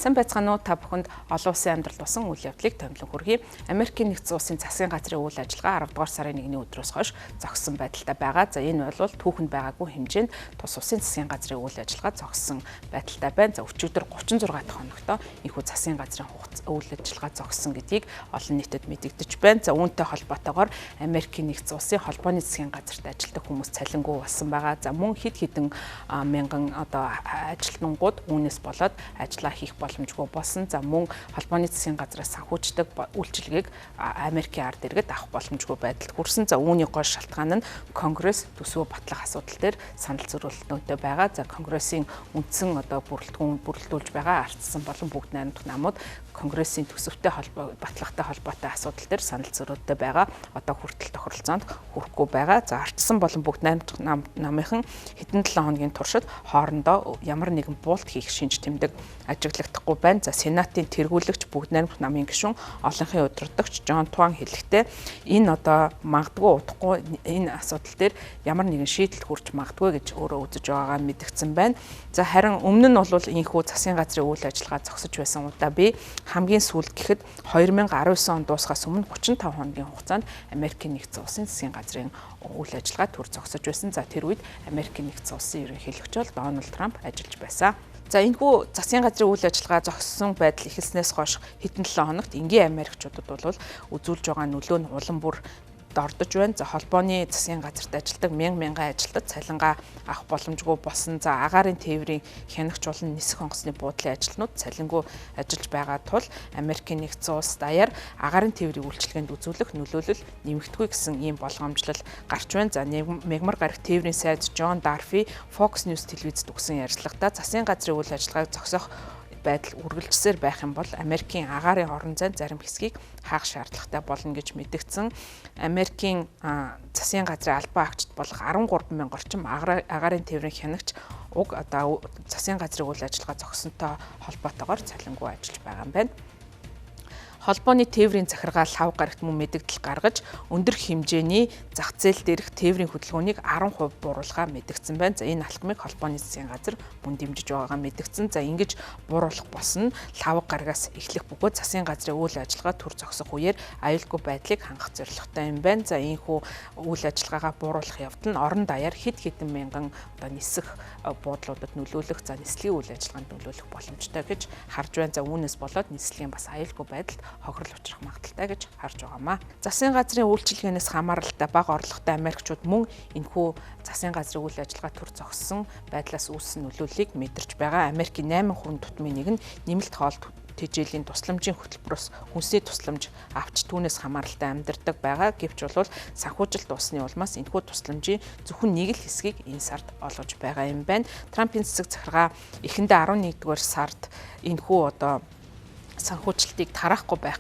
Сайн байцгаана уу, та бүхэнд олон улсын амьдрал болсон үйл явдлыг томилон хүргэе. Америкийн нэгдсэн улсын засгийн газрын үйл ажиллагаа 10 дугаар сарын 1-ний өдрөөс хойш зогссон байдалтай байгаа. За, энэ бол түүхэнд байгаагүй хэмжээнд тус улсын засгийн газрын үйл ажиллагаа зогссон байдалтай байна. За, өчигдөр 36 дахь хоногтоо энэхүү засгийн газрын үйл ажиллагаа зогссон гэдгийг олон нийтэд мэдэгдэж байна. За, үүнтэй холбоотойгоор Америкийн нэгдсэн улсын холбооны засгийн газарт ажилладаг хүмүүс цалингүй болсон байгаа. За, мөн хэд хэдэн мянган одоо ажилтнууд үүнээс болоод ажиллаа хийх боломжгүй болсон. За, мөн холбооны засгийн газраас санхүүждэг үйлчилгээг Америкийн ард иргэд авах боломжгүй байдалд хүрсэн. За, үүний гол шалтгаан нь Конгресс төсвөө батлах асуудал дээр санал зөрчилдөнтэй байгаа. За, Конгрессийн үндсэн одоо бүрэлдэхүүн бүрэлдүүлж байгаа ардсан болон бүгд найрамдах намууд Конгрессийн төсөвтэй холбоо батлагтай холбоотой асуудал дээр санал зөрчилдөнтэй байгаа. Одоо хүртэл тохиролцоонд хүрэхгүй байгаа. За, ардсан болон бүгд найрамдах намынхан хэдэн 7 хоногийн туршид хоорондоо ямар нэгэн буулт хийх шинж тэмдэг ажиглагдахгүй байна. За, Сенатын тэргүүлэгч, бүгд найрамдах намын гишүүн, олонхын удирдагч Джон Туан хэлэхдээ энэ одоо магадгүй удахгүй энэ асуудал дээр ямар нэгэн шийдэлд хүрч магадгүй гэж өөрөө үзэж байгаагаа мэдгдсэн байна. За, харин өмнө нь бол энэхүү засгийн газрын үйл ажиллагаа зогсож байсан удаа би хамгийн сүүлд гэхэд 2019 он дуусахаас өмнө 35 хоногийн хугацаанд Америкийн нэгдсэн улсын засгийн газрын үйл ажиллагаа төр зогсож байсан. За, тэр үед Америкийн нэгдсэн улсын ерөнхийлөгч бол Дональд Трамп ажиллаж байсан. За, энэхүү засгийн газрын үйл ажиллагаа зогссон байдал эхэлснээс хойш хэдэн 7 хоногт энгийн Америкчуудад бол үзүүлж байгаа нөлөө нь улам бүр дордож байна. За, холбооны засгийн газарт ажилладаг мянга мянган ажилтнад цалингаа авах боломжгүй болсон. За, агаарын тээврийн хянагч болон нисэх онгоцны буудлын ажилтнууд цалингүй ажиллаж байгаа тул Америкийн нэгдсэн улс даяар агаарын тээврийн үйлчилгээнд үзүүлэх нөлөөлөл нэмэгдэхгүй гэсэн ийм болгоомжлол гарч байна. За, мягмар гарагт тээврийн сайд Джон Дарфи Fox News телевизэд өгсөн ярилцлагадаа засгийн газрын үйл ажиллагааг зогсоох байдал үргэлжсээр байх юм бол Америкийн агаарын орон зайд зарим хэсгийг хаах шаардлагатай болно гэж мэдгдсэн. Америкийн засгийн газрын албан агчид болох 13 мянга орчим агаарын тээврийн хянагч уг одоо засгийн газрын үйл ажиллагаа зогссонтой холбоотойгоор цалингүй ажиллаж байгаа юм байна. Холбооны тээврийн захиргаа лав гарагт мөн мэдэгдэл гаргаж өндөр хэмжээний зах зээл дээрх тээврийн хөдөлгөөнийг 10% бууруулахаа мэдгдсэн байна. За, энэ алхмыг холбооны засгийн газар мөн дэмжиж байгаагаа мэдгдсэн. За, ингэж бууруулах болсон нь лав гарагаас эхлэх бөгөөд засгийн газрын үйл ажиллагаа төр зогсох үеэр аюулгүй байдлыг хангах зорилготой юм байна. За, энэхүү үйл ажиллагаагаа бууруулах явдал нь орон даяар хэд хэдэн мянган одоо нисэх буудлуудад нөлөөлөх, за, нислэгийн үйл ажиллагаанд нөлөөлөх боломжтой гэж харж байна. За, үүнээс болоод нислэгийн бас аюулгүй байдалд хохирол учрах магадлалтай гэж харж байгаамаа. Засгийн газрын үйлчилгээнээс хамааралтай бага орлоготой Америкчууд мөн энэхүү засгийн газрын үйл ажиллагаа төр зогссон байдлаас үүссэн нөлөөллийг мэдэрч байгаа. Америкийн 8% тутмын нэг нь нэмэлт хоол тэжээлийн тусламжийн хөтөлбөрөөс хүнсний тусламж авч түүнээс хамааралтай амьдардаг байгаа. Гэвч бол санхүүжилт дуусны улмаас энэхүү тусламжийн зөвхөн нэг л хэсгийг энэ сард олгож байгаа юм байна. Трампын засаг захиргаа эхэндээ 11-р сард энэхүү одоо санхүүжилтийг тараахгүй байх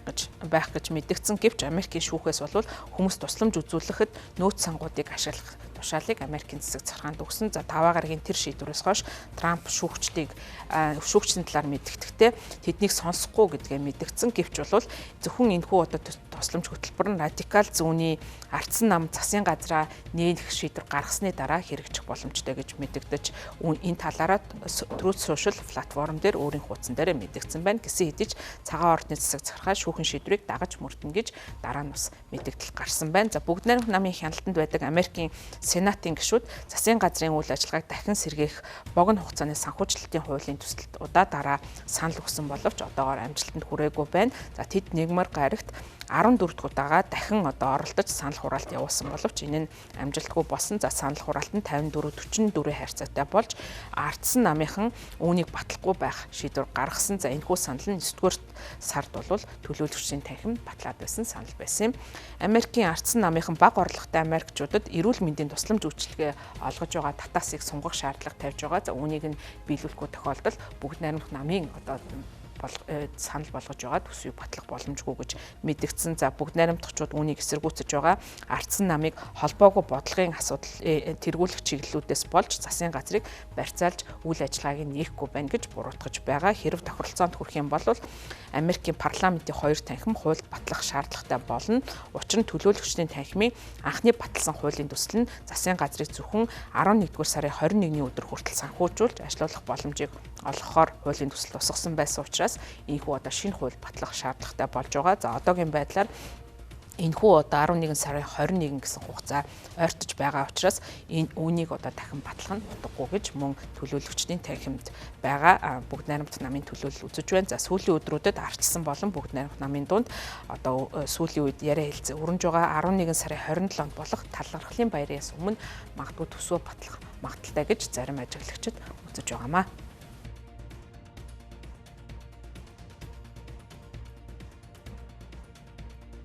гэж мэдгдсэн. Гэвч Америкийн шүүхээс бол хүмүүс тусламж үзүүлэхэд нөөц сангуудыг ашиглах тушаалыг Америкийн засаг захиргаанд өгсөн. За, таваа гарагийн тэр шийдвэрээс хойш Трамп шүүгчдийг шүүгчдийн талаар мэдэгдэхдээ тэднийг сонсохгүй гэдгээ мэдгдсэн. Гэвч бол зөвхөн энэхүү одоо тусламж хөтөлбөр нь радикал зүүнний ардсан нам засгийн газраа нээх шийдвэр гаргасны дараа хэрэгжих боломжтой гэж мэдэгдэж, энэ талаараа Truth Social платформ дээр өөрийн хуудсан дээр мэдгдсэн байна. Гэсэн хэдий ч цагаан ордны засаг захиргаа шүүхэн шийдвэрийг дагаж мөрдөн гэж дараа нь бас мэдэгдэл гарсан байна. За, бүгд найрамдах намын хяналтанд байдаг Америкийн Сенатын гишүүд засгийн газрын үйл ажиллагааг дахин сэргээх богино хугацааны санхүүжилтийн хуулийн төсөлд удаа дараа санал өгсөн боловч одоогоор амжилтанд хүрээгүй байна. За, тэд нэгмар гарагт 14 дахь удаага дахин одоо оролдож санал хураалт явуулсан боловч энэ нь амжилтгүй болсон. За, санал хураалт нь 54 44 харьцаатай болж ардсан намынхан үүнийг батлахгүй байх шийдвэр гаргасан. За, энэхүү санал нь 9-р сард бол төлөөлөгчдийн танхим батлаад байсан санал байсан юм. Америкийн ардсан намынхан бага орлоготой Америкчуудад эрүүл мэндийн тусламж үйлчилгээ олгож байгаа татаасыг сунгах шаардлага тавьж байгаа. За, үүнийг нь биелүүлэхгүй тохиолдолд бүгд найрамдах намын одоо санал болгож байгаа төсвийг батлах боломжгүй гэж мэдгдсэн. За, бүгд найрамдахчууд үүнийг эсэргүүцэж байгаа. Ардсан намыг холбоогүй бодлогын асуудал тэргүүлэх чиглэлүүдээс болж засгийн газрыг барьцаалж үйл ажиллагааг нээхгүй байна гэж буруутгаж байгаа. Хэрв тохиролцоонд хүрэх юм бол Америкийн парламентын хоёр танхим хуульд батлах шаардлагатай болно. Учир нь төлөөлөгчдийн танхимын анхны баталсан хуулийн төсөл нь засгийн газрыг зөвхөн 11-р сарын 21-ний өдөр хүртэл санхүүжүүлж ажилуулах боломжийг олгохоор хуулийн төсөл тусгасан байсан учраас учраас энэхүү одоо шинэ хууль батлах шаардлагатай болж байгаа. За, одоогийн байдлаар энэхүү одоо 11 сарын 21 гэсэн хугацаа ойртож байгаа учраас энэ үүнийг одоо дахин батлах нь утгагүй гэж мөн төлөөлөгчдийн танхимд байгаа Бүгд найрамдах намын төлөөлөл үзэж байна. За, сүүлийн өдрүүдэд ардчилсан болон Бүгд найрамдах намын дунд одоо сүүлийн үед яриа хэлцээ өрнөж байгаа. 11 сарын 27-нд болох талархлын баяраас өмнө магадгүй төсвөө батлах магадлалтай гэж зарим ажиглагчид үзэж байгаамаа.